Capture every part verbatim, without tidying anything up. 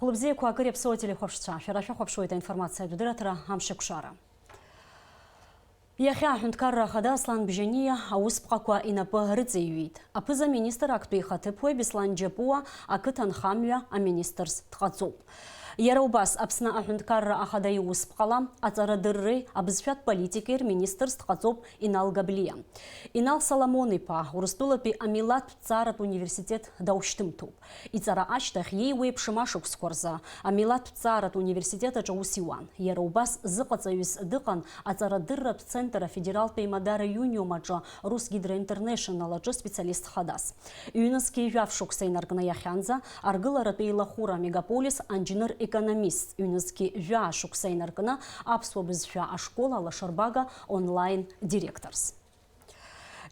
Хәылбзиақәа, акыр иаԥсоу ателехәаԥшцәа, шәара шәахәаԥшуеит аинформациатә дырраҭара Амшеикәшара. Иахьа аҳәынҭқарра ахада Аслан Бжьаниа аусԥҟақәа инапы рыҵеиҩит. Аԥыза-министр актәи ихаҭыԥуаҩ Беслан Џьапуа ақыҭанхамҩа аминистрс дҟаҵоуп. Иара убас Аԥсны аҳәынҭқарра ахада иусԥҟала аҵарадырреи абызшәатә политикеи рминистрс дҟаҵоуп Инал Габлиа. Инал Соломон-иԥа Урыстәылатәи амилаҭтә ҭҵааратә университет даушьҭымҭоуп. Иҵара ашьҭахь иеиуеиԥшым ашықәсқәа рзы амилаҭтә ҭҵааратә университет аҿы аус иуан. Иара убас зыҟаҵаҩыс дыҟан аҵарадырратә центр афедералтә еимадара Иуниум аҿы Русгидроинтернешнл аҿы специалист хадас. Ҩнызқьи жәаф шықәса инаркны иахьанӡа аргыларатә еилахәыра Мегаполис анџьныр-економистс, ҩнызқьи жәаа шықәса инаркны аԥсуа бызшәа ашкол алашарбага онлайн директорс.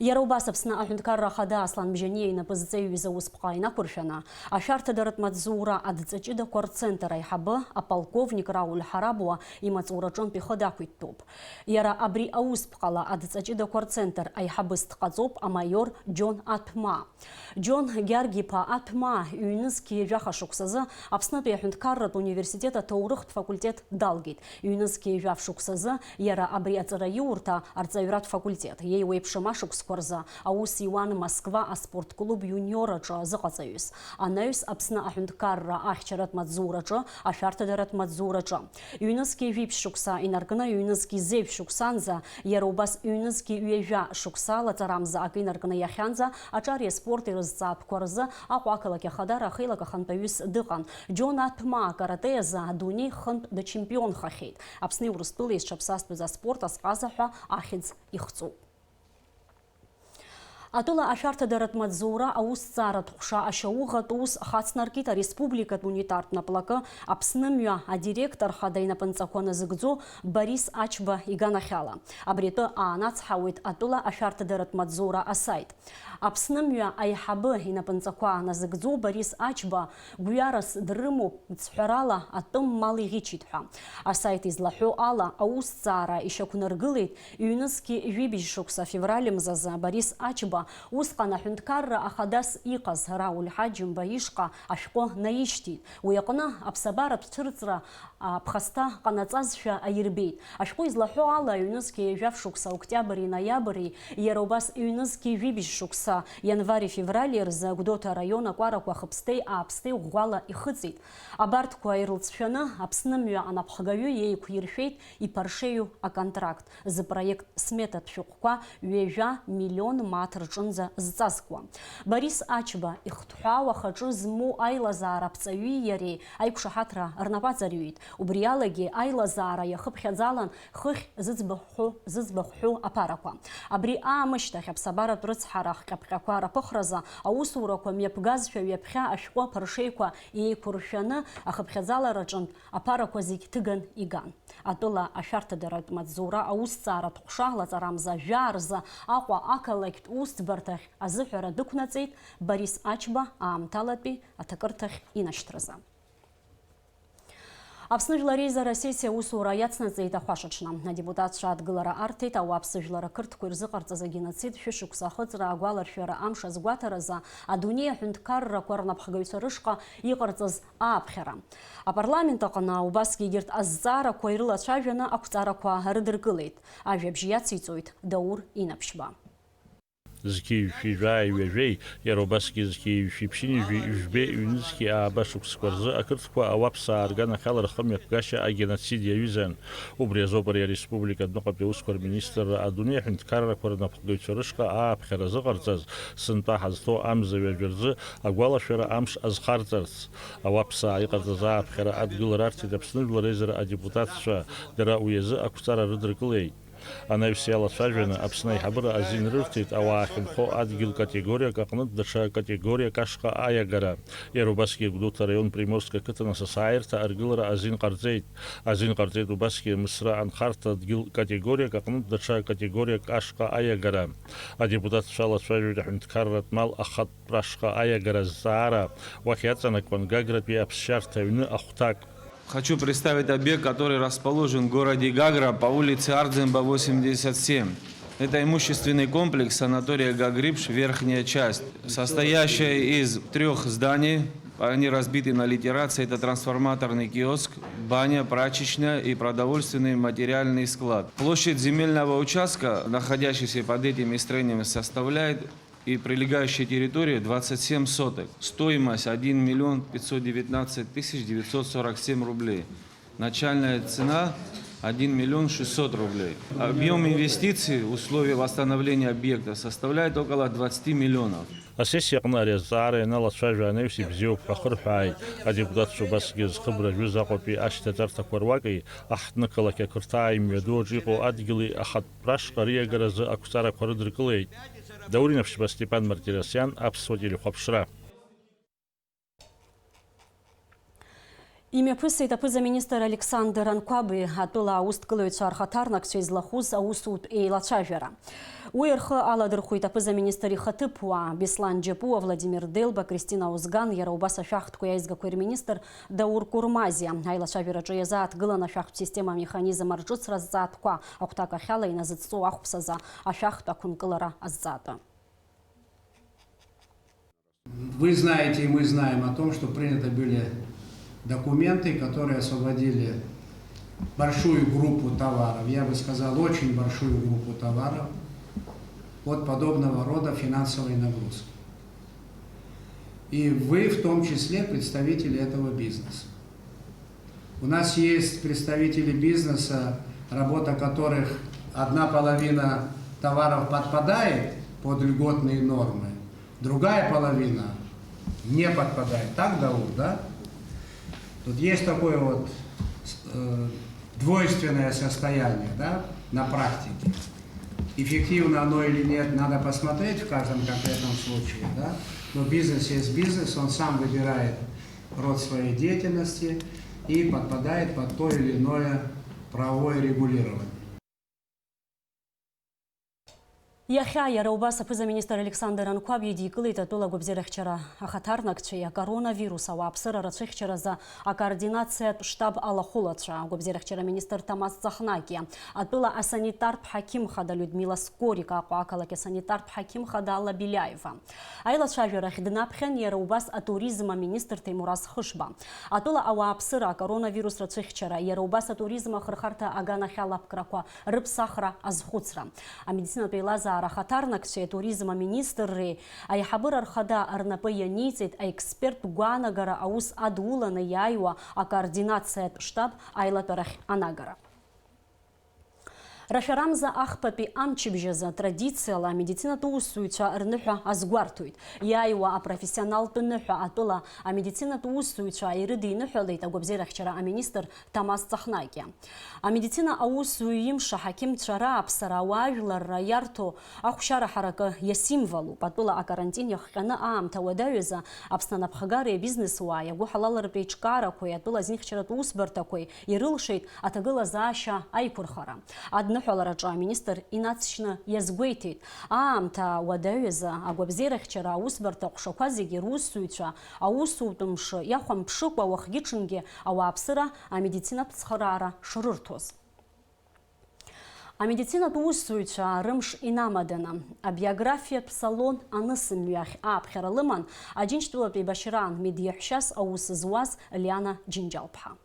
Иара убас Аԥсны аҳәынҭқарра ахада Аслан Бжьаниа инапы зҵеиҩыз аусԥҟа инақәыршәаны, ашәарҭадаратә маҵзура адҵа ҷыдақәа рцентр аиҳабы аполковник Рауль Ҳарабуа имаҵураҿынтә ихы дақәиҭтәуп. Иара абри аусԥҟала адҵа ҷыдақәа рцентр аиҳабыс дҟаҵоуп амаиор Џьон Аҭәмаа. Џьон Гьаргь-иԥа Аҭәмаа ҩнызқьи жәаха шықәсазы Аԥснытәи аҳәынҭқарратә университет аҭоурыхтә факультет далгеит. Ҩнызқьи жәаф шықәсазы иара абри аҵараиурҭа арҵаҩратә факультет, иеиуеиԥшым ашықәсқәа рзы аус иуан Москва аспорт клуб Иуниор аҿы азыҟаҵаҩыс, анаҩс Аԥсны аҳәынҭқарра ахьчаратә маҵзураҿы, ашәарҭадаратә маҵзураҿы. Ҩнызқьи жәиԥшь шықәса инаркны ҩнызқьи зеижә шықәсанӡа, иара убас ҩнызқьи ҩажәа шықәса лаҵарамза акы инаркны иахьанӡа аҿари аспорти рызҵаатәқәа рзы Аҟәа ақалақь ахадара ахеилак ахантәаҩыс дыҟан. Џьон Аҭәмаа акарате азы адунеи хынтә дачемпионхахьеит. Аԥсни Урыстәылеи зҽаԥсазтәыз аспорт азҟаза ҳәа ахьӡ ихҵоуп. Атәыла ашәарҭадаратә маҵзура аусҭҵааратә ҟәша ашьауӷатә ус хацнаркит ареспубликатә унитартә наплакы Аԥсны мҩа адиректор хада инапынҵақәа назыгӡо Борис Ачба иганахьала. Абри атәы аанацҳауеит атәыла ашәарҭадаратә маҵзура асаит. Аԥсны мҩа аиҳабы инапынҵақәа назыгӡо Борис Ачба гәҩарас дрымоуп, ӡҳәарала атәым мал иӷьычит ҳәа. Асаит излаҳәо ала, аусҭҵаара ишьақәнаргылеит ҩнызқьи жәибжь шықәса февраль мзазы Борис Ачба усҟан аҳәынҭқарра ахадас иҟаз Рауль Ҳаџьымба ишҟа ашәҟәы наишьҭит. Уи аҟны аԥсабаратә цәырҵра аԥхасҭа ҟанаҵазшәа аирбеит. Ашәҟәы излаҳәо ала, ҩнызқьи жәаф шықәса октиабри ноиабри, иара убас ҩнызқьи жәибжь шықәса ианвари-феврали рзы Гәдоуҭа араион акәарақәа хыԥсҭеи ааԥсҭеи ӷәӷәала ихыҵит. Абарҭқәа ирылҵшәаны Аԥсны мҩа анапхгаҩы иеиқәиршәеит иԥаршеиу аконтракт, зыпроект сметатә шәҟәқәа ҩажәа миллион мааҭ рҿынӡа зҵазкуа. Борис Ачба ихҭҳәаау ахаҿы змоу аилазаара аԥҵаҩи иареи аиқәшаҳаҭра рнапаҵаҩит. Убри алагьы аилазаара иахыԥхьаӡалан хыхь зыӡбахә ҳәо, зыӡбахә ҳәо аԥарақәа. Абри аамышьҭахь аԥсабаратә рыцҳара ахҟьаԥҟьақәа раԥыхразы аусурақәа мҩаԥгазшәа ҩаԥхьа ашәҟәы аԥаршеиқәа еиқәыршәаны ахыԥхьаӡалараҿынтә аԥарақәа зегь ҭыган иган. Атәыла ашәарҭадаратә маҵзура аусҭҵааратә ҟәша лаҵарамза жәаа рзы Аҟәа ақалақьтә усӡбарҭахь азыҳәара дықәнаҵеит Борис Ачба аамҭалатәи аҭакырҭахь инашьҭразы. Аԥсны Жәлар Реизара асессиа аусура иацнаҵеит ахәашаҽны. Адепутатцәа адгылара арҭеит ауааԥсыжәлар ақырҭқәа ирзыҟарҵаз агеноцид шәышықәса ахыҵра агәаларшәара амш азгәаҭаразы адунеи аҳәынҭқаррақәа рнапхгаҩцәа рышҟа иҟарҵаз ааԥхьара. Апарламент аҟны убасгьы егьырҭ азҵаарақәа ирылацәажәаны ақәҵарақәа рыдыркылеит. Ажәабжь иациҵоит Даур Инаԥшьба. Зқьи жәшәи жәааи ҩажәеи, иара убасгьы зқьи жәшәи ԥшьынҩажәи жәбеи ҩнызқьи ааба шықәсқәа рзы ақырҭқәа ауаԥсаа рганахьала рхымҩаԥгашьа агеноцид иаҩызан. Убри азоуп ари ареспублика адәныҟатәи аусқәа рминистрра адунеи аҳәынҭқаррақәа рнапхгаҩцәа рышҟа ааԥхьара зыҟарҵаз, сынтәа ҳазҭоу амза ҩажәа рзы агәалашәара амш азхарҵарц. Ауаԥсаа иҟарҵаз ааԥхьара адгылара арҭеит Аԥсны Жәлар Реизара адепутатцәа, дара уи азы ақәҵара рыдыркылеит. Анаҩс иалацәажәаны Аԥсны аиҳабыра азин рырҭеит ауаа ахьынхо адгьыл категориак аҟнытә даҽа категориак ашҟа аиагара. Иара убасгьы Гәдоуҭа араион Приморск ақыҭан асасааирҭа аргылара азин ҟарҵеит. Азин ҟарҵеит убасгьы Мысра анхарҭа дгьыл категориак аҟнытә даҽа категориак ашҟа аиагара. Адепутатцәа алацәажәоит аҳәынҭқарратә мал ахатәра ашҟа аиагара азҵаара, уахь иаҵанакуан Гагратәи аԥсшьарҭа аҩны ахәҭак. Хочу представить объект, который расположен в городе Гагра по улице Ардзинба, восемьдесят семь. Это имущественный комплекс санатория Гагрипш, верхняя часть, состоящая из трех зданий. Они разбиты на литерации. Это трансформаторный киоск, баня, прачечная и продовольственный материальный склад. Площадь земельного участка, находящийся под этими строениями, составляет, и прилегающая территория, двадцать семь соток. Стоимость — один миллион пятьсот девятнадцать тысяч девятьсот сорок семь рублей. Начальная цена — один миллион шестьсот рублей. Объем инвестиций в условиях восстановления объекта составляет около двадцати миллионов. Асессиа аҟны ари азҵаара ианалацәажәа анаҩс ибзиоуп ҳәа ахырҳәааит. Адепутатцәа убасгьы зхыбра жәыз Аҟәатәи ашьҭаҵарҭақәа руаки аҳҭнықалақь ақырҭаа имҩаду аҿы иҟоу адгьыли ахатә рашҟа риагаразы ақәҵарақәа рыдыркылеит. Даур Инаԥшьба, Степан Мартиросиан, Аԥсуа телехәаԥшра. Имҩаԥысит аԥыза-министр Александр Анқәаби атәыла аусҭгылаҩцәа рхаҭарнакцәа излахәыз аусутә еилацәажәара. Уи рхы аладырхәит аԥыза-министр ихаҭыԥуаа Беслан Џьапуа, Владимир Делба, Кристина Озган, иара убас ашәахтәқәеи аизгақәеи рминистр Даур Курмазиа. Аилацәажәараҿы иазааҭгылан ашәахтә система амеханизм арҿыцра азҵаатәқәа, ахәҭакахьала иназыҵҵоу ахәԥсазы ашәахтә ақәынкылара азҵаатәы. Вы знаете, и мы знаем о том, что приняты были документы, которые освободили большую группу товаров, я бы сказал, очень большую группу товаров от подобного рода финансовой нагрузки. И вы в том числе представители этого бизнеса. У нас есть представители бизнеса, работа которых, одна половина товаров подпадает под льготные нормы, другая половина не подпадает. Так, Даур, да? Тут есть такое вот, э, двойственное состояние, да, на практике. Эффективно оно или нет, надо посмотреть в каждом конкретном случае, да? Но бизнес есть бизнес, он сам выбирает род своей деятельности и подпадает под то или иное правовое регулирование. Иахьа иара убас аԥыза-министр Александр Анқәаб идикылеит атәыла агәабзиарахьчара ахаҭарнакцәеи акоронавирус ауааԥсыра рацәыхьчаразы акоординациатә штаб алахәылацәа. Агәабзиарахьчара аминистр Ҭамаз Ҵахнакиа, атәыла асанитартә ҳақьым хада Людмила Скорик, Аҟәа ақалақь асанитартә ҳақьым хада Алла Беляева. Аилацәажәарахь днаԥхьан иара убас атуризм аминистр Ҭемураз Хышба. Атәыла ауааԥсыра, акоронавирус рацәыхьчара, иара убас атуризм ахырхарҭа аганахь алапкрақәа рыԥсахра азхәыцра. Амедицинатә еилазаара ахаҭарнакцәеи атуризм аминистрреи аиҳабыра рхада рнапы ианиҵеит аексперттә гәаанагара аус адуланы иааиуа акоординациатә штаб аилатәарахь анагара. Рашәарамза ахԥатәи амчыбжь азы традициала амедицинатә усзуҩцәа рныҳәа азгәарҭоит. Иааиуа апрофессионалтә ныҳәа атәыла амедицинатә усзуҩцәа ирыдиныҳәалеит агәабзиарахьчара аминистр Ҭамаз Ҵахнакиа. Амедицина аусзуҩ имш аҳақьымцәа рааԥсара, ауаажәларра иарҭо ахәшьара ҳаракы иасимволуп. Атәыла акарантин иахҟьаны аамҭа уадаҩызы Аԥсны анапхгареи абизнесуааи, агәыҳалалратә еиҿкаарақәеи атәыла азинхьчаратә усбарҭақәеи ирылшеит аҭагылазаашьа аиқәырхара. Адныҳәалараҿы аминистр инаҵшьны иазгәеиҭеит, аамҭа уадаҩызы агәабзиарахьчара аусбарҭа аҟәшақәа зегьы русзуҩцәа аусутә мшы иахәамԥшыкәа уахгьы-ҽынгьы ауааԥсыра амедицинатә цхыраара шрырҭоз. Амедицинатә усзуҩцәа рымш инамаданы, абиографиатә салон анысымҩахь ааԥхьара лыман Аџьынџьтәылатәи Башьраан медиаҳәшьас аус зуаз Лиана Џьынџьал-ԥҳа.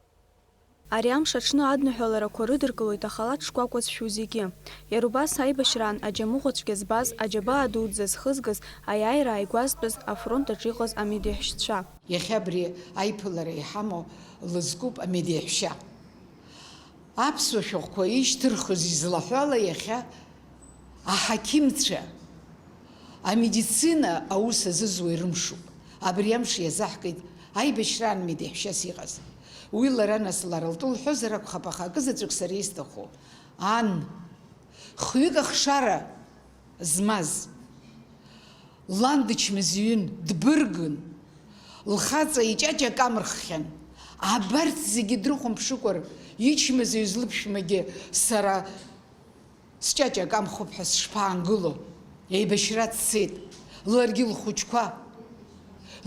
Ари амш аҽны адныҳәаларақәа рыдыркылоит ахалаҭ шкәакәа зшәу зегьы. Иара убас аибашьраан аџьамыӷәацәгьа збаз, аџьабаа дуӡӡа зхызгаз, аиааира ааигәазтәыз, афронт аҿы иҟаз амедиаҳәшьцәа. Иахьа абри аиԥылара иҳамоу лызкуп амедиаҳәшьа. Аԥсуа шәҟәқәа ишьҭырхыз излаҳәала иахьа аҳақьымцәа, амедицина аус азызуа ирымшуп. Абри амш иазаҳкит аибашьраан медеҳәшьас иҟаз. Уи лара нас лара лтәы лҳәозар акәхап, аха акызаҵәык сара исҭаху, ан, хҩык ахшара змаз, лан дычмазаҩын, дбыргын, лхаҵа иҷаҷа камырххьан. Абарҭ зегьы дрыхәамԥшыкәа, ичмазаҩыз лыԥшәмагьы сара сҷаҷа камхуп ҳәа сышԥаангыло? Еибашьра дцеит, ларгьы лхәыҷқәа.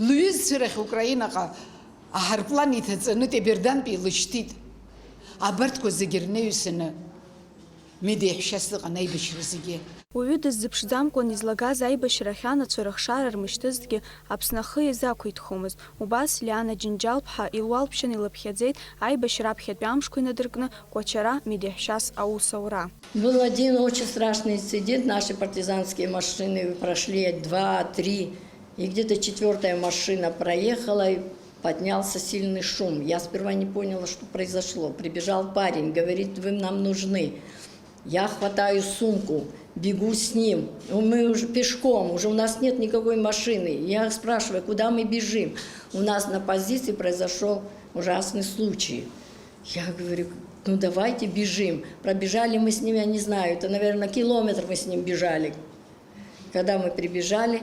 Лҩызцәа рахь Украинаҟа аҳарплан иҭаҵаны Тебердантәи илышьҭит. Абарҭқәа зегьы рнаҩсаны Медеиҳәшьас ыҟан аибашьра зегьы. Уаҩы дыззыԥшӡамкәан излагаз аибашьра ахьанацәа рыхшара рмышьҭызҭгьы, Аԥсны ахы иазақәиҭхомызт. Убас Лиана Џьынџьал-ԥҳа илуалԥшьан илыԥхьаӡеит аибашьра аԥхьатәи амшқәа инадыркны Кәачара медеиҳәшьас аус аура. Был один очень страшный инцидент. Наши партизанские машины прошли два, три. И где-то четвертая машина проехала, и поднялся сильный шум. Я сперва не поняла, что произошло. Прибежал парень, говорит: «Вы нам нужны». Я хватаю сумку, бегу с ним. Ну, мы уже пешком, уже у нас нет никакой машины. Я спрашиваю: «Куда мы бежим?» У нас на позиции произошел ужасный случай. Я говорю: «Ну, давайте бежим». Пробежали мы с ним, я не знаю, это, наверное, километр мы с ним бежали. Когда мы прибежали,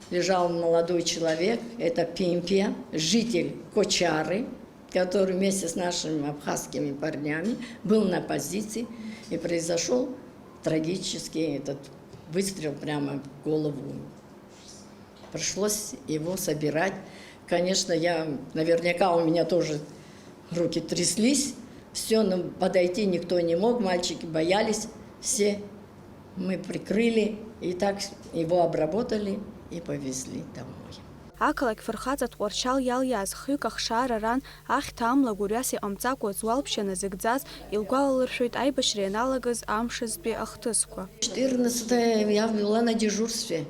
лежал молодой человек, это Пимпия, житель Кочары, который вместе с нашими абхазскими парнями был на позиции, и произошел трагический этот выстрел прямо в голову. Пришлось его собирать. Конечно, я, наверняка у меня тоже руки тряслись. Все, но подойти никто не мог, мальчики боялись все. Мы прикрыли, и так его обработали и повезли домой. Ақалақь фырхаҵа Тҟәарчал иалиааз хҩык ахшара ран, ахьҭа амла гәырҩас иҟамҵакәа зуалԥшьа назыгӡаз, илгәалалыршәоит аибашьра ианалагаз амшазтәи ахҭысқәа. Четырнадцатое я была на дежурстве.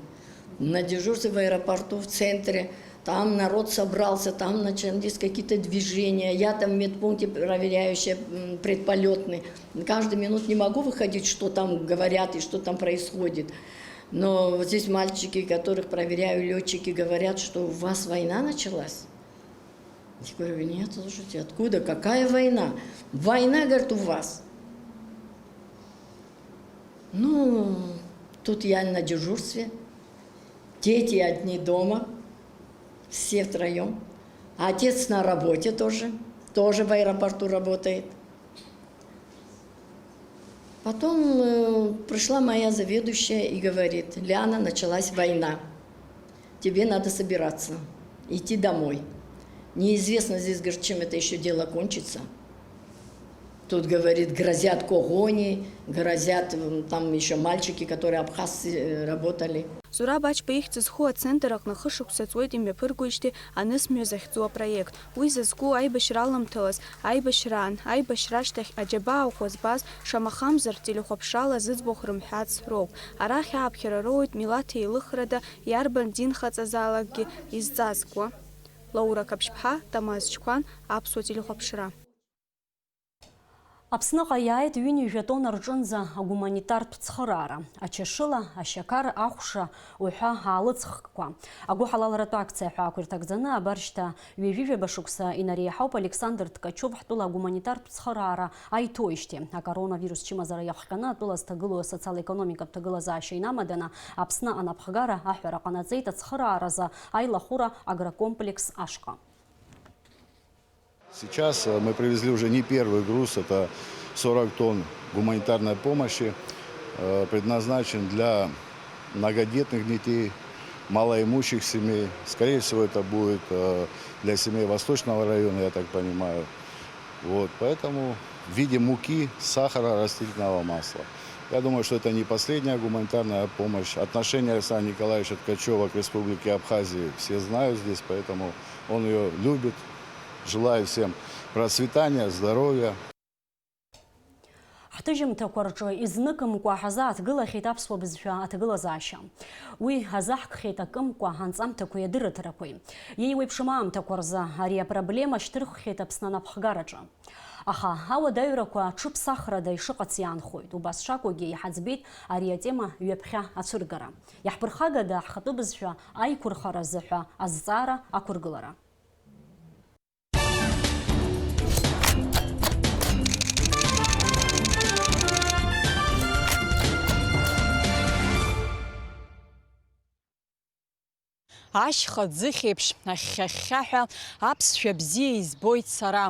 На дежурстве в аэропорту, в центре. Там народ собрался, там начались какие-то движения. Я там в медпункте проверяющая, м, предполётный. Каждую минуту не могу выходить, что там говорят и что там происходит. Но вот здесь мальчики, которых проверяю, лётчики, говорят, что у вас война началась. Я говорю: «Нет, слушайте, откуда, какая война? Война, говорит, у вас». Ну, тут я на дежурстве. Дети одни дома, все втроём. А отец на работе тоже, тоже в аэропорту работает. Потом, э, пришла моя заведующая и говорит: «Лиана, началась война. Тебе надо собираться, идти домой. Неизвестно здесь, говорит, чем это ещё дело кончится». Тут, говорит, грозят когони, грозят, м, там ещё мальчики, которые абхазцы, э, работали. Зураб Ачба ихьӡ зху ацентр аҟны хышықәса ҵуеит имҩаԥыргоижьҭеи анысмҩа захьӡу апроект. Уи зызку аибашьра аламҭалаз, аибашьраан, аибашьра ашьҭахь аџьабаа ӷәӷәа збаз, шамахамзар, телехәаԥшрала зыӡбахә рымҳәац роуп. Арахь ааԥхьара роуеит милаҭ еилыхрада иарбан динхаҵазаалакгьы изҵазкуа. Лаура Қаԥшьԥҳа, Тамаз Чқәан, Аԥсуа телехәаԥшра. Аԥсныҟа иааит ҩынҩажәа тонна рҿынӡа агуманитартә цхыраара, ачашыла, ашьақар, ахәша уҳәа аалыҵхкқәа. Агәыҳалалратә акциа ҳәа ақәирҭагӡаны абар шьҭа ҩажәижәаба шықәса инареиҳауп Александр Ткачев ҳтәыла агуманитартә цхыраара аиҭоижьҭеи. Акоронавирус чымазара иахҟьаны атәыла зҭагылоу асоциал-економикатә ҭагылазаашьа инамаданы Аԥсны анапхгара аҳәара ҟанаҵеит ацхырааразы аилахәыра агрокомплекс ашҟа. Сейчас э, мы привезли уже не первый груз, это сорок тонн гуманитарной помощи, э, предназначен для многодетных детей, малоимущих семей. Скорее всего, это будет э, для семей Восточного района, я так понимаю. Вот, поэтому в виде муки, сахара, растительного масла. Я думаю, что это не последняя гуманитарная помощь. Отношение Александра Николаевича Ткачева к Республике Абхазии все знают здесь, поэтому он ее любит. Желаю всем процветания, здоровья. Ҳҭыжьымҭақәа рҿы изныкымкәа ҳазааҭгылахьеит аԥсуа бызшәа аҭагылазаашьа. Уи ҳазаҳкхьеит акымкәа анҵамҭақәеи адырраҭарақәеи. Иеиуеиԥшым аамҭақәа рзы ари апроблема шьҭырххьеит Аԥсны анапхгараҿы. Аха ауадаҩрақәа ҽыԥсахрада ишыҟац иаанхоит. Убас шакәугьы иҳаӡбеит ари атема ҩаԥхьа ацәыргара. Иаҳԥырхагада ҳхатәы бызшәа аиқәырхаразы ҳәа азҵаара ақәыргылара? Ашьха ӡыхь еиԥш ахьхьа-хьхьаҳәа аԥсшәа бзиа избоит сара,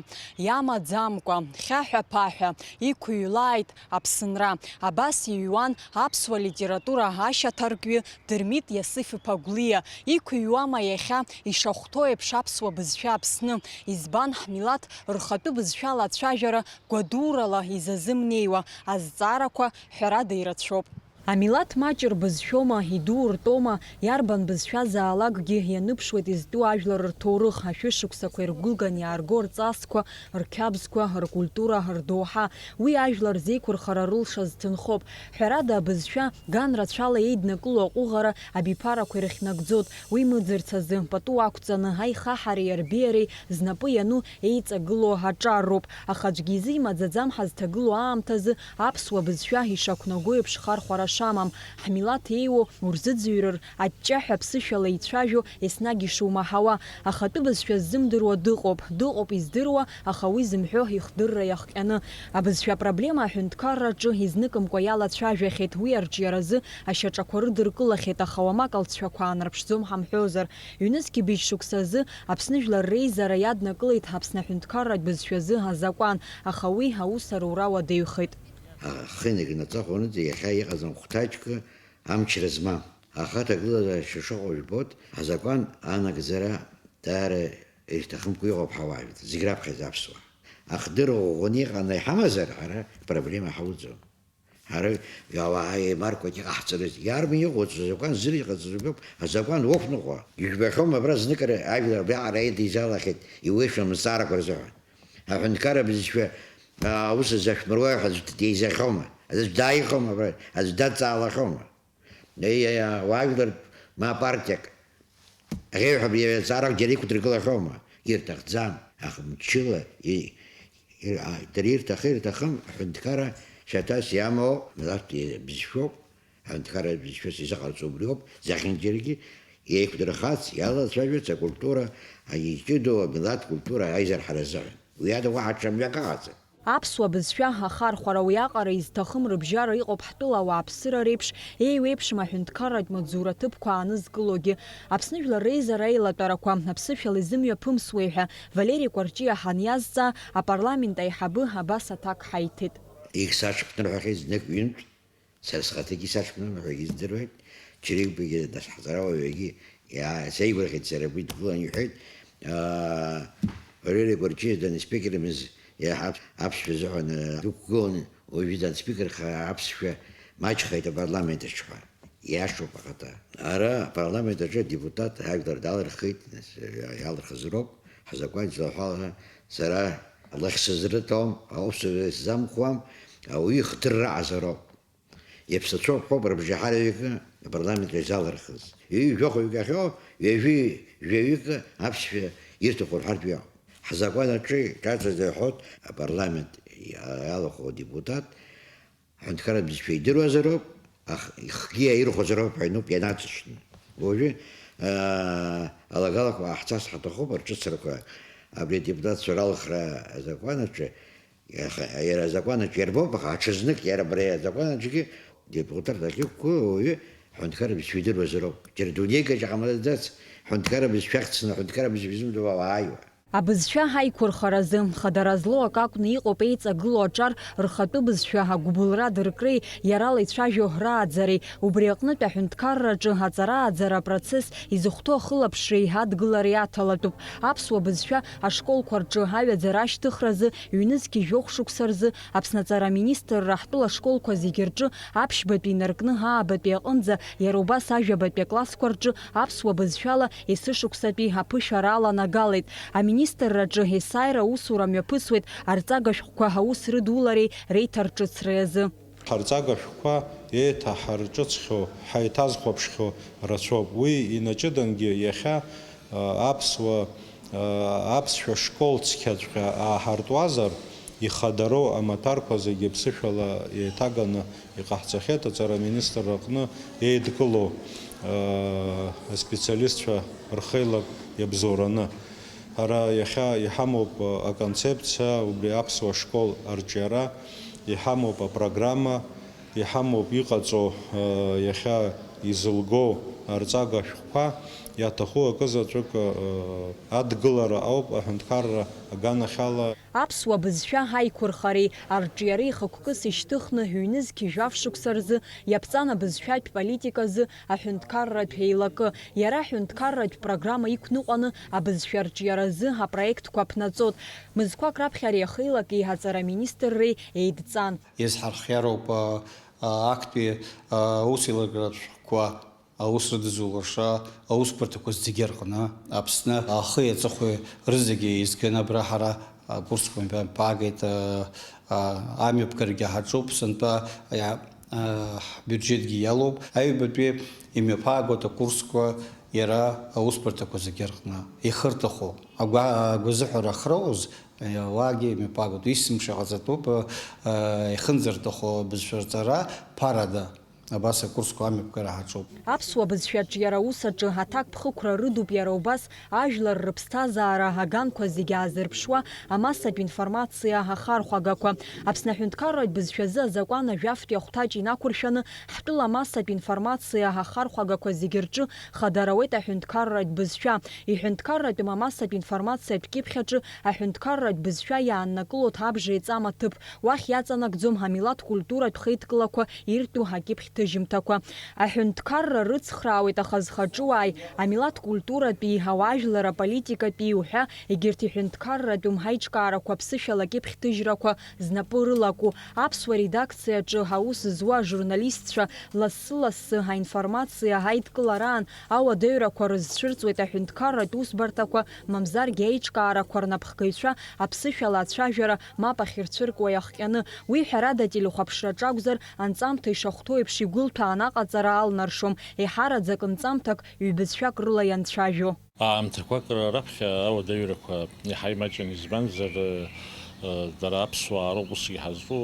иамаӡамкәа, хьаҳәа-ԥаҳәа иқәыҩлааит Аԥсынра. Абас иҩуан аԥсуа литература ашьаҭаркҩы Дырмит Иасыф-иԥа Гәлиа. Иқәыҩуама иахьа ишахәҭоу еиԥш аԥсуа бызшәа Аԥсны? Избан ҳмилаҭ рхатәы бызшәала ацәажәара гәадурала изазымнеиуа? Азҵаарақәа, ҳәарада, ирацәоуп. Амилаҭ маҷ рбызшәоума, иду ртәоума, иарбан бызшәазаалакгьы ианыԥшуеит изтәу ажәлар рҭоурых, ашәышықәсақәа иргәылган иаарго рҵасқәа, рқьабзқәа, ркультура, рдоуҳа. Уи ажәлар зеиқәырхара рылшаз ҭынхоуп. Ҳәарада, абызшәа ган рацәала еиднакыло аҟәыӷара абиԥарақәа ирыхьнагӡоит. Уи мыӡырц азы, пату ақәҵаны, аихаҳареи арбеиареи знапы иану еиҵагылоу аҿар роуп. Аха аӡәгьы изы имаӡаӡам ҳазҭагылоу аамҭазы аԥсуа бызшәа ишақәнаго еиԥш хархәара шамам, ҳмилаҭ еиуоу урзыӡырҩыр, аҷҷаҳәа ԥсышәала ицәажәо еснагь ишумаҳауа. Ахатәы бызшәа ззымдыруа дыҟоуп, дыҟоуп издыруа, аха уи зымҳәо ихдырра иахҟьаны. Абызшәа апроблема аҳәынҭқарраҿы изныкымкәа иалацәажәахьеит, уи арҿиаразы ашьаҿақәа рыдыркылахьеит, аха уамак алҵшәақәа аанарԥшӡом ҳамҳәозар. Ҩнызқьи быжь шықәса азы Аԥсны Жәлар Реизара иаднакылеит Аԥсны аҳәынҭқарратә бызшәазы азакәан, аха уи аус арура уадаҩхеит. Ахы инаганы аҵыхәанаҵы иахьа иҟаз амхәҭаҷкы амчра змам. Аха аҭагылазаашьа шыҟоу жәбоит, азакәан анагӡара даара ирҭахымкәа иҟоуп ҳауаажәлар, зегь раԥхьаӡа аԥсуаа. Ахдырра ӷәӷәаны иҟаны иҳамазар, ҳара проблема ҳауӡом. Ҳара иауаа еимаркуеит иҟаҳҵарыз. Иарбан иҟоу азакәан зыр иҟаҵатәуп, азакәан уқәныҟәа. Ижәбахьоума абра зныкыр ажәлар абриаҟара еидизалахьеит, иуеишәа мзҵаарақәа рзыҳәан. Аҳәынҭқарра бызшәа, аа, аус азы ашәмыруаҩ ҳәа аӡә деизахьоума? Аӡә дааихьоума абра? Аӡә дадҵаалахьоума? Еи, еи, ауаажәлар ма партиак аӷьеҩҳәа иаҵаарак џьара иқәдыргылахьоума? Ирҭахӡам, аха мчыла и-, и-, а, дара ирҭахы-ирҭахым аҳәынҭқарра шьаҭас иамоу милаҭтә бызшәоуп, аҳәынҭқарра бызшәас изыҟарҵо убриоуп, зехьынџьаргьы еиқәдырхарц, иалацәажәарц акультура, аиҷыдоу амилаҭ культура аизарҳара азыҳәан. Уи ада уаҳа ҽа мҩак ыҟаӡам. Аԥсуа бызшәа ахархәара уиаҟара изҭахым рыбжьара иҟоуп ҳтәыла ауааԥсыра реиԥш, еиуеиԥшым аҳәынҭқарратә маҵзура ҭыԥқәа аанызкылогьы. Аԥсны Жәлар Реизара аилатәарақәа аԥсышәала изымҩаԥымсуеи ҳәа Валери Кәарҷиа ҳаниазҵаа, апарламент аиҳабы абас аҭак ҳаиҭеит. Ихьӡ саҽԥнырҳәахьеит знык ҩынтә. Сара схаҭагьы исаҽԥнырҳәа издыруеит, Чрыгбагьы, нас ҳҵарауаҩгьы иаа-, сеигәырӷьеит сара, уи дгылан иҳәеит, аа, Валери Кәарҷиа данспикермыз иаҳа аԥсшәа азыҳәан, аа, дықәгылан, уажәы данспикерха аԥсшәа маҷхеит апарламент аҿы ҳәа. Иашоуп ахаҭа. Ара апарламент аҿы адепутат ажәлар далырхит, нас, иалырхыз роуп, ҳзакәан излаҳәала, сара лахь сызрыҭом, аусура сзамхуам, ауаҩы ихдырра аҟазароуп. Иаԥсацәоуп ҳәоуп рыбжьаҳараҩык апарламент иазалырхыз. Ҩажәи жәохәҩык ахьоу, ҩажәи жәаҩык аԥсшәа ирҭаху рҳәартә иҟоуп. Ҳзакәан аҿы иҿаҵаз иҳәоит, апарламент иалахәу адепутат, аҳәынҭқарратә бызшәа идыруазароуп, ах-, ихгьы иаирхәозароуп ҳәа иануп ианаҵшьны. Уажәы, аа, алагалақәа ҟаҳҵарц ҳаҭахуп, рҿыцрақәа абри адепутатцәа ралхра азакәан аҿы Иаха-, иара азакәанаҿ иарбоуп, аха аҽазнык иара абри азакәанаҿгьы депутат ахьықәу ауаҩы ҳәынҭқарра бызшәа идыруазароуп. Џьара дунеикаҿ ҟамлаӡац ҳәынҭқарра бызшәа ахьцны, ҳәынҭқарра бызшәа изымдыруа ауаа аиуа. Абызшәа ҳаиқәырхаразы, хадара злоу акы акәны иҟоуп еиҵагылоу аҿар рхатәы бызшәа агәыбылра дыркреи, иарала ицәажәо рааӡареи, убри аҟнытә аҳәынҭқарраҿы аҵарааӡара апроцесс изыхәҭоу ахылаԥшреи адгылареи аҭалатәуп. Аԥсуа бызшәа ашколқәа рҿы аҩаӡара ашьҭыхразы ҩнызқьи жәохә шықәса рзы Аԥсны аҵара аминистрра ҳтәыла ашколқәа зегьы рҿы аԥшьбатәи инаркны аабатәи аҟынӡа, иара убас ажәабатәи аклассқәа рҿы аԥсуа бызшәала есышықәсатәи аԥышәара аланагалеит. Аминистрраҿы есааира аусура мҩаԥысуеит арҵага шәҟәқәа аус рыдулареи реиҭарҿыцреи азы. Ҳарҵага шәҟәқәа еиҭаҳарҿыцхьоу, ҳаиҭазхәаԥшхьоу рацәоуп. Уи инаҷыдангьы иахьа, а, аԥсуа, а, аԥсшәа школ цқьаҵәҟьа ааҳартуазар, ихадароу амаҭәарқәа зегьы ԥсышәала еиҭаганы иҟаҳҵахьеит аҵара аминистрра аҟны еидкылоу, а, аспециалистцәа рхеилак иабзоураны. Ҳара иахьа иҳамоуп аконцепциа, убри аԥсуа школ арҿиара, иҳамоуп апрограмма, иҳамоуп иҟаҵоу, э, иахьа Изылго арҵага шәҟәқәа иаҭаху акызаҵәык, э, адгылара ауп аҳәынҭқарра аганахьала. Аԥсуа бызшәа ҳаиқәырхареи арҿиареи хықәкыс ишьҭыхны ҩнызқь жәаф шықәса рзы иаԥҵан абызшәатә политиказы аҳәынҭқарратә еилакы. Иара аҳәынҭқарратә программа иқәныҟәаны абызшәа арҿиаразы апроектқәа ԥнаҵот. Мызқәак раԥхьа ари ахеилак еиҳаҵара аминистрреи еидҵан. Иазҳархиароуп, а, а, актәи, а, аусеилыргаратә шәҟәқәа аус рыдызулаша аусбарҭақәа зегьы рҟны Аԥсны ахи аҵыхәеи рызегьы еизганы абра ҳара акурсқәа мҩаԥаагеит, а, а, амҩаԥгарагьы ҳаҿуп, сынтәа иа-, а, ҳбиуџьетгьы иалоуп. Аҩбатәи имҩаԥаагоит акурсқәа иара аусбарҭақәа зегьы рҟны. Ихырҭаху агәа-, агәазыҳәара ахьроуз, уаагьы имҩаԥаагоит. Есымша ҟаҵатәуп, а, ихынӡарҭаху абызшәа рҵара ԥарада. Абас акурсқәа амҩаԥгара ҳаҿуп. Аԥсуа бызшәа аҿиара аус аҿы аҭакԥхықәра рыдуп иара убас ажәлар рыԥсҭазаара аганқәа зегьы аазырԥшуа амассатә информациа ахархәагақәа. Аԥсны аҳәынҭқарратә бызшәазы азакәан ажәафтәи ахәҭаҷ инақәыршәаны ҳтәыла амассатә информациа ахархәагақәа зегьы рҿы хадара ауеит аҳәынҭқарратә бызшәа. Иҳәынҭқарратәым амассатә информациатә кьыԥхь аҿы аҳәынҭқарратә бызшәа иааннакылоит абжеиҵам аҭыԥ. Уахь иаҵанакӡом амилаҭ культуратә хеидкылақәа иртәу акьыԥхь ҭыжьымҭақәа. Аҳәынҭқарра рыцхраауеит ахазхаҿыуааи, амилаҭ культуратәии, ауаажәлар аполитикатәии уҳәа, егьырҭ иҳәынҭқарратәым ҳаиҿкаарақәа аԥсышәала акьыԥхь ҭыжьрақәа знапы рылаку. Аԥсуа редакциаҿы аус зуа ажурналистцәа лассы-лассы аинформациа аидкылараан ауадаҩрақәа рызцәырҵуеит аҳәынҭқарратә усбарҭақәа, мамзаргьы аиҿкаарақәа рнапхгаҩцәа аԥсышәала ацәажәара мап ахьырцәыркуа иахҟьаны. Уи, ҳәарада, ателехәаԥшраҿы акәзар, анҵамҭа ишахәҭоу еиԥш игәылҭәаан аҟаҵара алнаршом, еиҳараӡак нҵамҭак ҩбызшәак рыла ианцәажәо. Аамҭақәак раԥхьа ауадаҩрақәа иаҳа имаҷын, избанзар, э, дара аԥсуаа роуп усгьы ҳазҿу,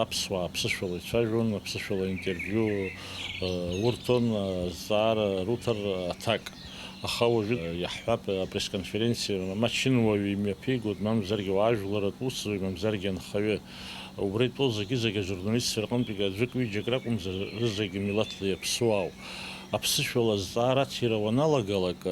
аԥсуаа аԥсышәала ицәажәон, аԥсышәала интервиу, э, урҭон, э, азҵаара руҭар аҭак. Аха уажәы, э, иаҳҳәап, апресс-конференциа мачын уаҩы имҩаԥигоит, мамзаргьы уаажәларатә усзуҩ, мамзаргьы анхаҩы. Убра итәоу зегьы-зегьы ажурналистцәа рҟынтәигьы аӡәык-ҩыџьак ракәымзар, рызегьы милаҭла иаԥсоу ауп. Аԥсышәала азҵаара аҭира уаналагалак,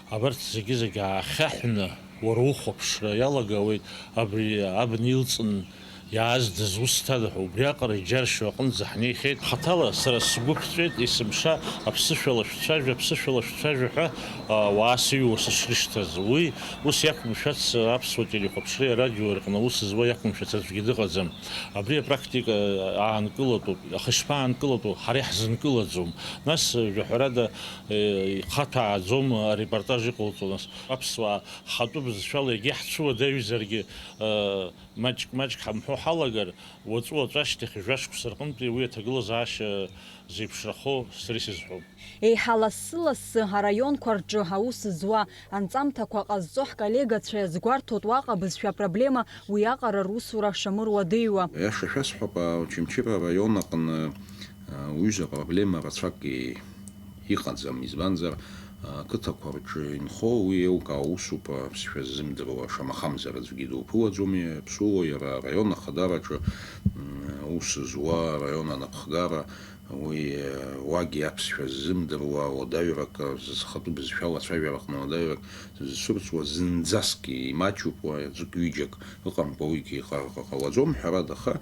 абарҭ зегьы-зегьы аахьаҳәны, уара ухәаԥшра иалагауеит, абри абна илҵын иааз дызусҭада ҳәа, убриаҟара иџьаршьо аҟынӡа ҳнеихьеит. Хаҭала сара сгәы ԥҵәеит, есымша аԥсышәала шәцәажәа, аԥсышәала шәцәажәа ҳәа, а, ауаа сыҩуа сышрышьҭаз. Уи ус иақәымшәац аԥсуа телехәаԥшреи арадиои рҟны аус зуа иақәымшәац аӡәгьы дыҟаӡам. Абри апрактика аанкылатәуп, аха ишԥаанкылатәу, ҳара иаҳзынкылаӡом. Нас, жәаҳәарада, э, ихаҭәааӡом арепортаж иҟалҵо, нас. Аԥсуаа ҳхатәы бызшәала егьа ҳцәыуадаҩзаргьы, э, маҷк-маҷк ҳамҳәо ҳалагар, уаҵәы-уаҵәы ашьҭахь жәашықәса рҟынтәи уи аҭагылазаашьа зеиԥшрахо сара исызҳәом. Еиҳа лассы-лассы араионқәа рҿы аус зуа, анҵамҭақәа ҟазҵо ҳколлегацәа иазгәарҭоит уаҟа абызшәа апроблема уиаҟара русура шамыруадыҩуа. Аиаша шәасҳәап, Очамчыра араион аҟны, а, уҩыза апроблема рацәак и-, иҟаӡам, избанзар, а, ақыҭақәа рҿы инхо уи еилкаау усуп, аԥсшәа ззымдыруа, шамахамзар аӡәгьы дуԥылаӡом, иаԥсуоу иара араион ахадараҿы, м, аус зуа араион анапхгара, Уи, уагьы аԥсшәа ззымдыруа уадаҩрак, зхатәы бызшәала ацәажәараҟны уадаҩрак зцәырҵуа зынӡаск имаҷуп, уа аӡәык-ҩыџьак ыҟамкәа уигьы ҟа-, ҟа-, ҟалаӡом, ҳәарада, аха,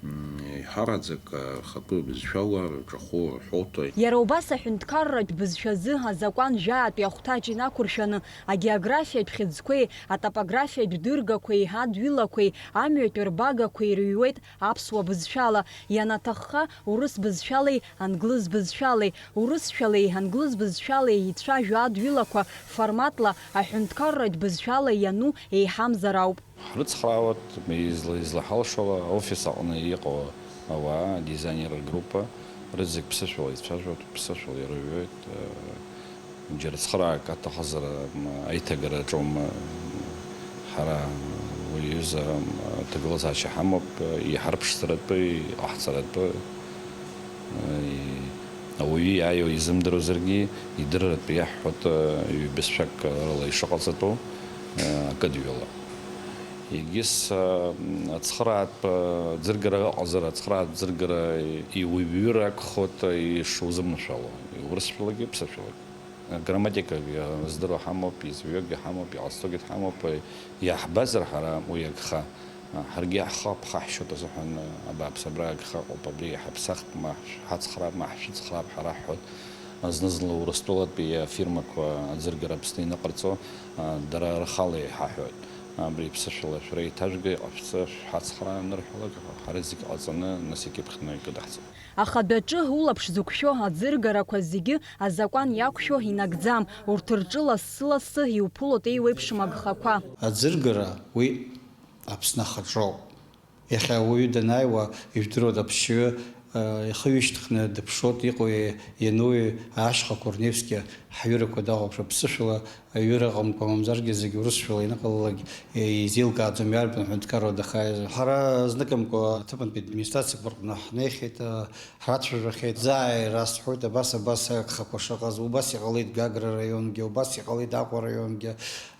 м, еиҳараӡак рхатәы бызшәала рҿахәы рҳәоит. Иара убас аҳәынҭқарратә бызшәазы азакәан жәаатәи ахәҭаҷ инақәыршәаны агеографиатә хьыӡқәеи атопографиатә дыргақәеи адҩылақәеи амҩатәи рбагақәеи ирыҩуеит аԥсуа бызшәала, ианаҭахха, урыс бызшәалеи англыз бызшәалеи, урысшәалеи англыз бызшәалеи еицәажәо адҩылақәа форматла аҳәынҭқарратә бызшәала иану еиҳамзар ауп. Ҳрыцхраауеит, изла-, излаҳалшауа, офис аҟны иҟоу ауаа, адизайнер ргруппа, рызегь ԥсышәала ицәажәоит, ԥсышәала ирыҩуеит. Џьара цхыраак аҭахызар, м, аиҭагара аҿоума, м, ҳара уи аҩыза, м, аҭагылазаашьа ҳамоуп, м, иҳарԥшӡаратәы, иҟаҳҵаратәы, м, и-, ауаҩы иааиуа изымдыруазаргьы, идырратәы иаҳҳәоит, м, ҩбызшәак рыла ишыҟаҵатәу, м, акыдҩыла. Егьыс, а, ацхыраатә, а, ӡыргара ыҟазар, ацхыраатә ӡыргара иуаҩыр акәхоит ишузыманшәало, урысшәалагьы, ԥсышәалагьы. Грамматикагьы здыруа ҳамоуп, изҩуагьы ҳамоуп, иҟазҵогьы ҳамоуп, иаҳбазар ҳара уи агха, а, ҳаргьы ҳхы аԥхаҳшьоит азыҳәан, а, абааԥс, абра агха ыҟоуп, абри иҳаԥсахт, ма ҳацхраап, ма ҳшәыцхраап ҳәа раҳҳәоит. Зны-зынла Урыстәылатәи афирмақәа аӡыргара Аԥсны иныҟарҵо, а, дара рхала иҳаҳәоит. Абри ԥсышәала шәара еиҭажәга, иҟашәҵа, шәҳацхраа анырҳәалак, ҳара зегь ҟаҵаны, нас икьыԥхьны икыдаҳҵоит. Ахадатәы улаԥш зықәшәо аӡыргарақәа зегьы азакәан иақәшәо инагӡам, урҭ рҿы лассы-лассы иуԥылоит еиуеиԥшым агхақәа. Аӡыргара уи Аԥсны ахаҿоуп. Иахьа ауаҩы данааиуа, ижәдыруада аԥсшьаҩы, э, ихы ҩышьҭыхны дыԥшуеит, иҟоуи иануи ашьхақәа рневски ҳҩырақәа дахәаԥшуа, ԥсышәала аҩыра ыҟамкәа, мамзаргьы зегь урысшәала ианыҟалалак, э, изеилкааӡом иарбан ҳәынҭқарра дахааиз. Ҳара зныкымкәа аҭыԥантәи администрациақәа рҟны ҳнеихьеит, э, ҳрацәажәахьеит, заа ирасҳәоит, абас, абас агхақәа шыҟаз, убас иҟалеит Гагра раионгьы, убас иҟалеит Аҟәа раионгьы.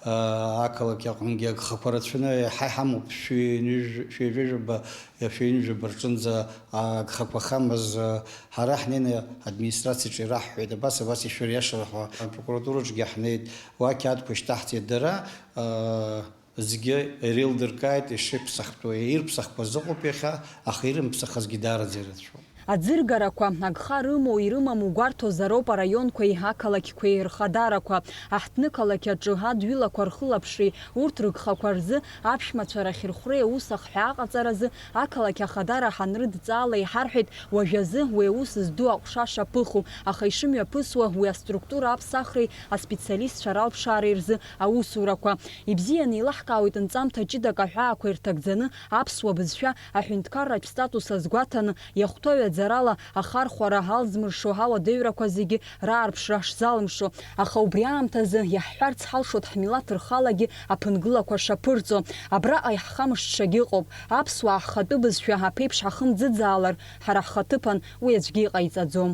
Ақалақь аҟынгьы агхақәа рацәаны иаҳа иҳамоуп, шәи ҩажәи-, шәи ҩажәи жәаба, шәи ҩажәи жәаба рҿынӡа агхақәа ахьамаз, ҳара ҳнеины администрациаҿы ираҳҳәеит, абас, абас ишәыриашар ҳәа, апрокуратураҿгьы ҳнеит, уа ақьаадқәа шьҭаҳҵеит, дара, зегьы иреилдыркааит ишеиԥсахтәу, ирԥсахқәаз ыҟоуп иахьа, аха ирымԥсахазгьы даараӡа ирацәоуп. Аӡыргарақәа агха рымоу ирымаму гәарҭозароуп араионқәеи ақалақьқәеи рхадарақәа. Аҳҭнықалақь аҿы адҩылақәа рхылаԥшреи урҭ рыгхақәа рзы аԥшәмацәа рахьырхәреи аус ахҳәаа аҟаҵаразы ақалақь ахадара ҳанрыдҵаала иҳарҳәеит, уажәазы уи аус зду аҟәша шаԥыху, аха ишымҩаԥысуа уи аструктура аԥсахреи аспециалистцәа ралԥшаареи рзы аусурақәа. Ибзианы еилаҳкаауеит нҵамҭа ҷыдак аҳәаақәа ирҭагӡаны аԥсуа бызшәа аҳәынҭқарратә статус азгәаҭаны, иахәҭоу аӡарала ахархәара алзмыршо ауадаҩрақәа зегьы раарԥшра шзалымшо. Аха убри аамҭазы иаҳҳәарц ҳалшоит ҳмилаҭ рхалагьы аԥынгылақәа шаԥырҵо. Абраҟа иаҳхамышҭшагьы ыҟоуп. Аԥсуаа ҳхатәы бызшәа аԥеиԥш ҳахымӡыӡаалар, ҳара ҳхаҭыԥан уи аӡәгьы иҟаиҵаӡом.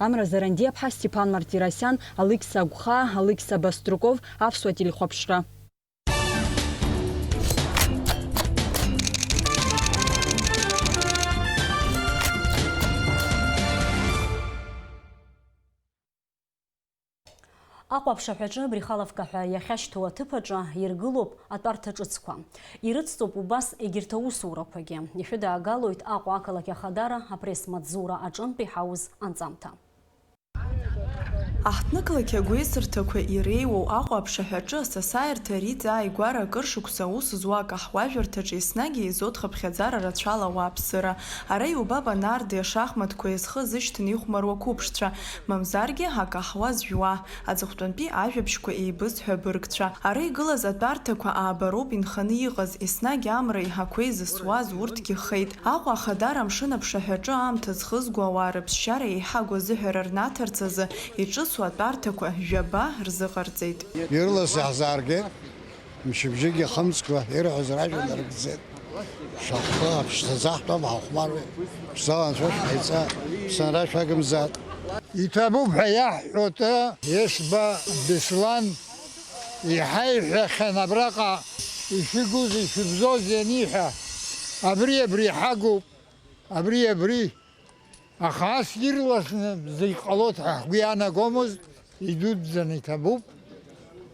Амра Зарандиаԥҳа, Степан Мартиросиан, Алықьса Гәхаа, Алықьса Баструков, Аԥсуа телехәаԥшра. Аҟәа аԥшаҳәаҿы Брехаловка ҳәа иахьашьҭоу аҭыԥ аҿы иргылоуп атәарҭа ҿыцқәа. Ирыцҵоуп убас егьырҭ аусурақәагьы. Ишәыдаагалоит Аҟәа ақалақь ахадара апресс-маҵзура аҿынтә иҳауз анҵамҭа. Аҳҭнықалақь агәеисырҭақәа иреиуоу Аҟәа аԥшаҳәаҿы асасааирҭа Риҵа ааигәара акыр шықәса аус зуа акаҳуажәырҭаҿы еснагь еизоит хыԥхьаӡара рацәала ауааԥсыра. Ара иубап анардеи ашахматқәеи зхы зышьҭны ихәмаруа ақәыԥшцәа, мамзаргьы акаҳуа зжәуа, аҵыхәтәантәи ажәабжьқәа еибызҳәо абыргцәа. Ара игылаз атәарҭақәа аабароуп инханы иҟаз, еснагь амра еиҳақәа изысуаз урҭгьы хеит. Аҟәа ахадара амшын аԥшаҳәаҿы аамҭа зхызго ауаа рыԥсшьара еиҳагу азыҳәара рнаҭарц азы иҿыцу атәарҭақәа жәаба рзыҟарҵеит. Ирлас иаҳзааргеит, мчыбжьык иахымҵкәа, ирҳәоз ражәа нарыгӡеит. Шаҟа аԥшӡаӡа ҳтәом, ҳахәмаруеит. Ԥшӡала анцәа шәҟаиҵа, ԥсынра шәагымзааит. Иҭабуп ҳәа иаҳҳәоит, Ешба Беслан иҳаиҳәахьан абраҟа ишәыгузеи, ишәыбзоузеи аниҳәа, абри, абри ҳагуп, абри, абри. Аха ас ирласны зегь ҟалоит ҳәа ҳгәы иаанагомызт, идуӡӡаны иҭабуп,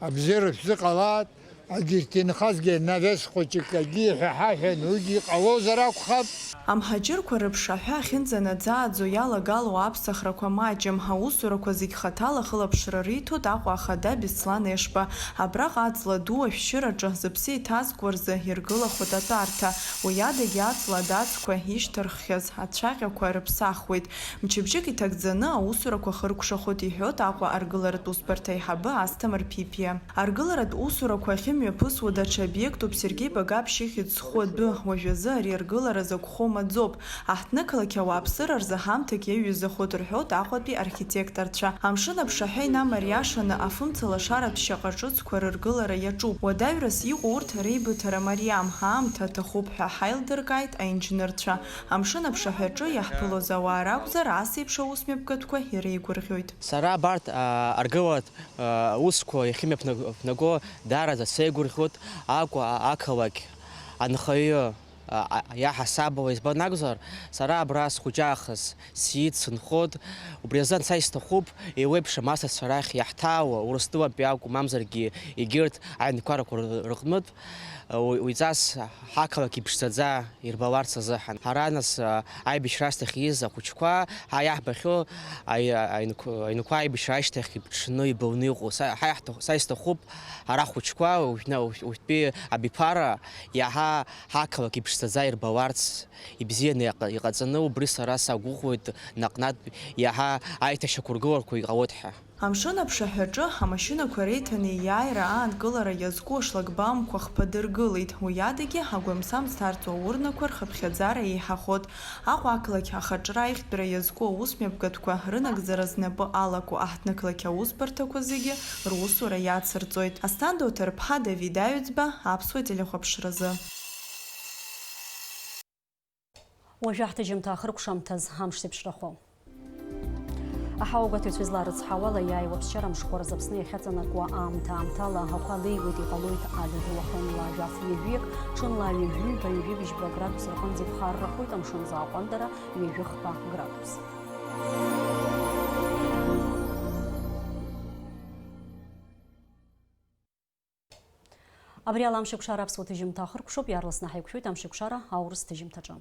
абзиара шәзыҟалааит, егьырҭ инхазгьы навес хәыҷык агьи ҳәа ҳаҳәан, уигьы иҟалозар акәхап. Амҳаџьырқәа рыԥшаҳәа ахьынӡанаӡааӡо иалагало аԥсахрақәа маҷым, аусурақәа зегь хаҭала ахылаԥшра риҭоит Аҟәа ахада Беслан Ешба. Абраҟа аҵла ду ашәшьыраҿы зыԥсы иҭазкуа рзы иргылахоит атәарҭа, уи адагьы аҵла адацқәа ишьҭырххьаз ацәаҟьақәа рыԥсахуеит. Мчыбжьык иҭагӡаны аусурақәа хыркәшахоит, иҳәоит Аҟәа аргыларатә усбарҭа аиҳабы Асҭамыр Ԥиԥиа. Аргыларатә усурақәа ахьымҩаԥысуа даҽа обиектуп Сергеи Багаԥшь ихьӡ зху адәы, уажәазы ари аргылара закәхо маӡоуп. Аҳҭнықалақь ауааԥсыра рзы ҳамҭак иаҩызахоит рҳәоит Аҟәатәи архитекторцәа. Амшын аԥшаҳәа инамариашаны афымца лашаратә шьаҟа ҿыцқәа рыргылара иаҿуп. Уадаҩрас иҟоу урҭ реибыҭара мариам, аамҭа аҭахуп ҳәа ҳаилдыркааит аинженерцәа. Амшын аԥшаҳәаҿы иаҳԥылоз ауаа ракәзар, ас еиԥш аусмҩаԥгатәқәа иреигәырӷьоит. Сара абарҭ, а, аргыларатә, а, усқәа иахьымҩаԥнаго даараӡа сеигәырӷьоит. Аҟәа, а, ақалақь, Анхаҩы, а, а, иаҳасабала избан акәзар, сара абра схәыҷаахыс сиит, сынхот, убри азы анцәа исҭахуп, еиуеиԥшым асасцәа рахь иаҳҭаауа, Урыстәылатәи акәу, мамзаргьы егьырҭ аинқәарақәа ры-, рыҟнытә, а, уи-, уиҵас ҳақалақь иԥшӡаӡа ирбаларц азыҳәан. Ҳара, нас, а, аибашьра ашьҭахь ииз ахәыҷқәа, ҳа иаҳбахьоу аи-, аинқәа, аинқәа аибашьра ашьҭахь иԥҽны ибылны иҟоу, са, ҳа иаҳҭаху, са исҭахуп, ҳара ҳхәыҷқәа, уажәна-, уажә-, уажәтәи абиԥара иаҳа ҳақалақь иԥшӡаӡа ирбаларц, ибзианы иҟа-, иҟаҵаны, убри сара сагәыӷуеит, наҟ-наҟ иаҳа аиҭашьақәыргыларақәа иҟалоит ҳәа. Амшын аԥшаҳәаҿы амашьынақәа реиҭанеиааира аанкылара иазку ашлагбаумқәа хԥа дыргылеит. Уи адагьы, агәамсамҵ ҭарҵо аурнақәа рхыԥхьаӡара еиҳахоит. Аҟәа ақалақь ахаҿра аихтәра иазку аусмҩаԥгатәқәа рынагӡара знапы алаку аҳҭнықалақь аусбарҭақәа зегьы русура иацырҵоит. Асҭанда Оҭарԥҳа, Давид Аҩӡба, Аԥсуа телехәаԥшразы. Уажәы ҳҭыжьымҭа ахыркәшамҭаз амш зеиԥшрахо. Аҳауагәаҭаҩцәа изларыцҳауала, иааиуа аԥсшьара мшқәа рзы Аԥсны иахьаҵанакуа аамҭа-аамҭала ахәа леиуеит, иҟалоит адыд уахынла жәаф ҩажәиак, ҽынла ҩажәи ҩба, ҩажәи быжьба градус рҟынӡа иԥхаррахоит, амшын аҟәандара ҩажәи хԥа градус. Абри ала Амшеикәшара аԥсуа ҭыжьымҭа ахыркәшоуп, иаарласны ҳаиқәшәоит Амшеикәшара аурыс ҭыжьымҭаҿы.